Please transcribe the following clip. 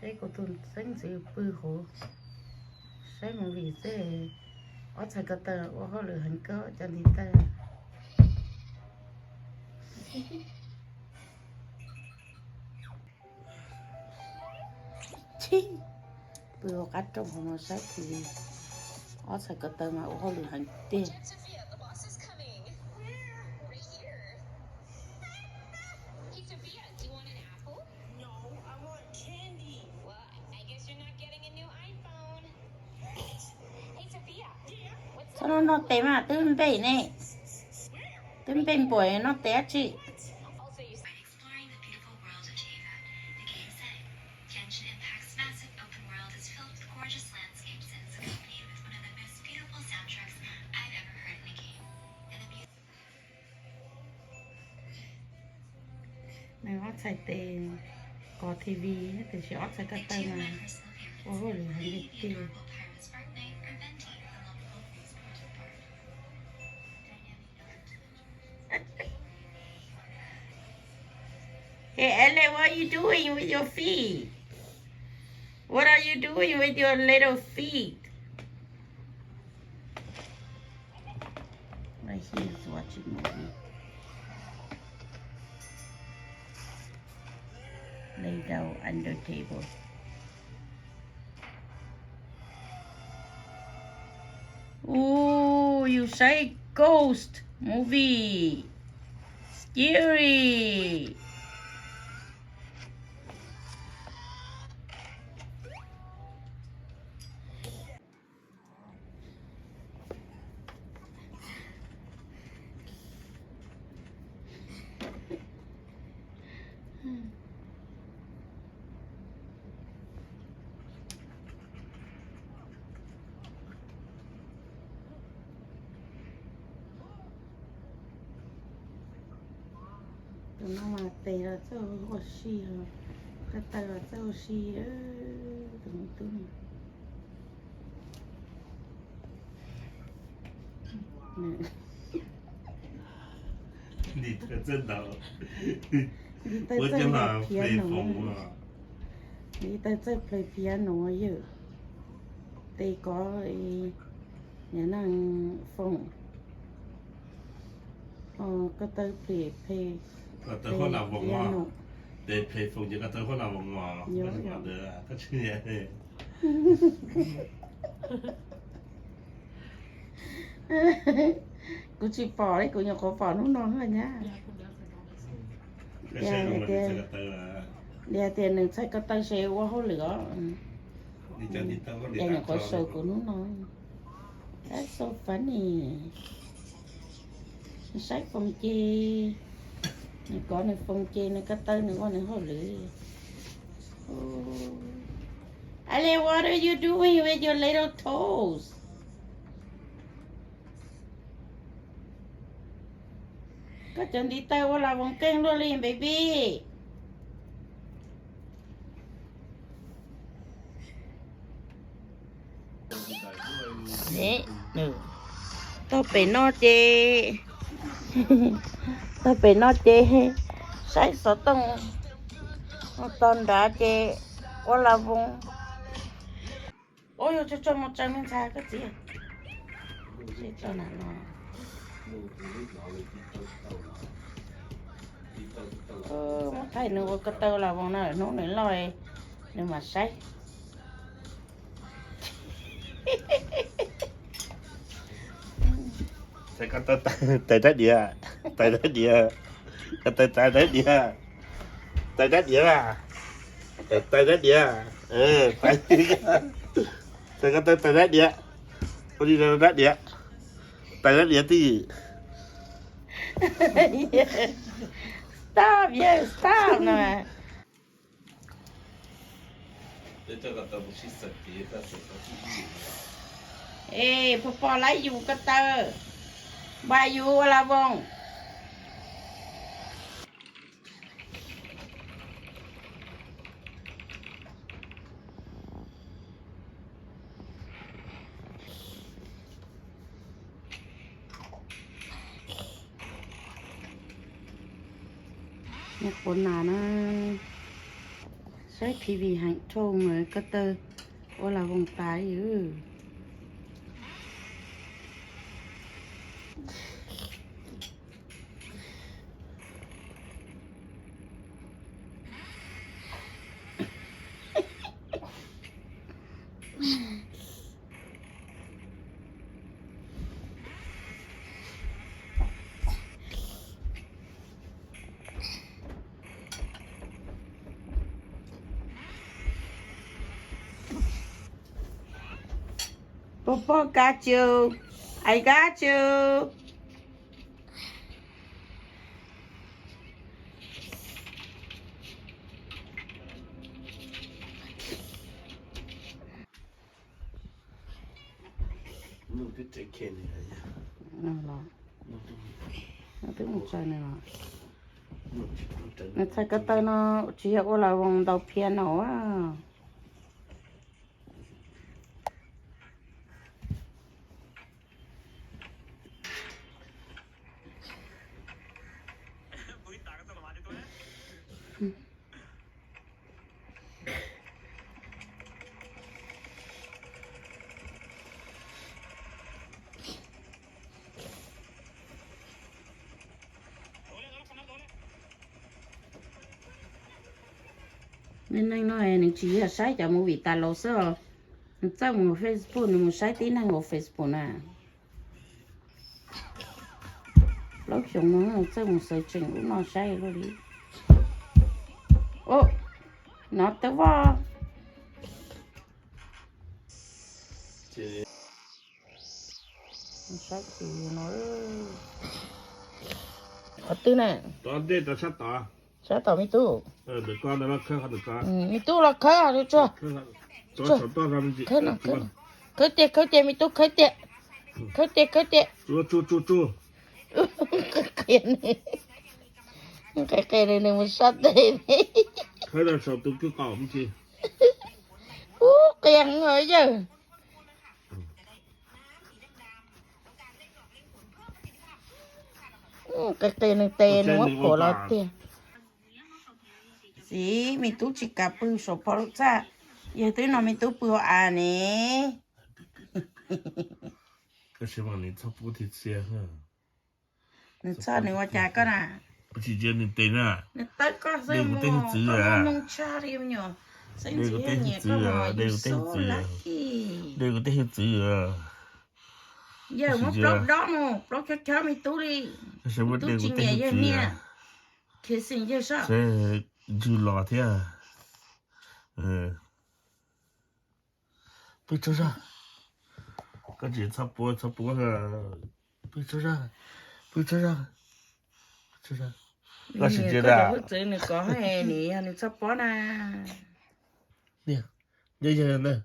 Saib kuv tus xeeb ntxwv pw hauv, saib movie xwb. Ob txhais ko taw ua hauj lwm heev kawg cov ntiv taw. Pw hauv qab rooj hauv no saib TV, ob txhais ko taw mas ua hauj lwm heev tiag. Txhob noj tes mas twb npej ne, twb npej npaum noj tes dab tsi. Nws ob txhais tes kov TV, tiam sis ob txhais ko taw mas ua hauj lwm heev tiag tiag. Hey, Ellie, what are you doing with your feet? What are you doing with your little feet? Right here is watching movie. Lay down under table. Ooh, you say ghost movie. Scary. Tus no mas tes los txawj ua si, ko taw los txawj ua si, tus me tub no. Ntiv taw txawj play piano, ntiv taw txawj play piano yawm, tes kov niam neej foom, ko taw play play piano. Kuv tsis pom li, kuv nyuam qhuav pom hnub no nyab. Tias, tias nws txhais ko taw se ua hauj lwm os. Ces nyuam qhuav sau kuv hnub no. That's so funny. Nws saib foos ces nws kov nws foos ces nws ko taw nws ua nws hauj lwm. Ellie, what are you doing with your little toes? Koj cov ntiv taw ua las voos keej luaj li baby. Tog pem no ces, tog pem no ces saib xov tooj, tog nrad ces ua las voos. Ua yog tso tso mus tsaws me ntxhais koj txiv. Tso na no. Muab thaij nws ua ko taw las voos no, hnub nws loj nws mam saib. Tawv dab diav, tawv dab diav, ko taw tawv dab diav, tawv dab diav, tawv dab diav, tawv ko taw tawv dab diav, ua li dab diav, tawv dab diav twj ywm. Stop, yeah, stop no. Es puas pom lawv yus ko taw, npam yus ua las voos. Nws quav nas na. Peb T V heev dhau, ko taw ua las voos tas li. Pog pog, got you. I got you. Nws twb mus tsaws nws los. Nws txhais ko taw no tsis yog ua las voos ntaus piano a. Niag neeg no nws tsis yog saib cov movie tas los xwb, nws txawj mus Facebook, nws mus saib tib neeg hauv Facebook na. Plaub xyoos no txawj mus xaws tseem ub no saib luaj li. Nov tawb voj. Saib tsis no. Qhov twg na? Sab tom me tub. Me tub los khawb tsuag. Khawb tiag, khawb tiag me tub, khawb tiag. Khawb tiag, khawb tiag. Qia qia nws, nws mus sab tes. Ub, qia heev yawg. Qia qia nws tes nws muab phuam los tiag. Txiv, me tub tsis kam pw saum phov lub txaj, yog twb no me tub pw hauv av ne. Nws txhoj nws ua cas koj na? Nws tawb koj xwb, mus txog moo tshaj li me nyuam. Xeeb ntxwv nyiam koj mos, you so lucky. Yawg muab plaub dob mus, plaub chob chob me tub li. Me tub tsis nyiam yawg niaj, khiav xeem yawg soj. Ntswg los thiab. Pw tsaug zog. Koj tsis txhob puab, txhob puab. Pw tsaug zog, pw tsaug zog, pw tsaug zog. Koj sim cia da. Txwv nws kov, nws yog nws txhob pob na. Niam, yog yawg ntawd.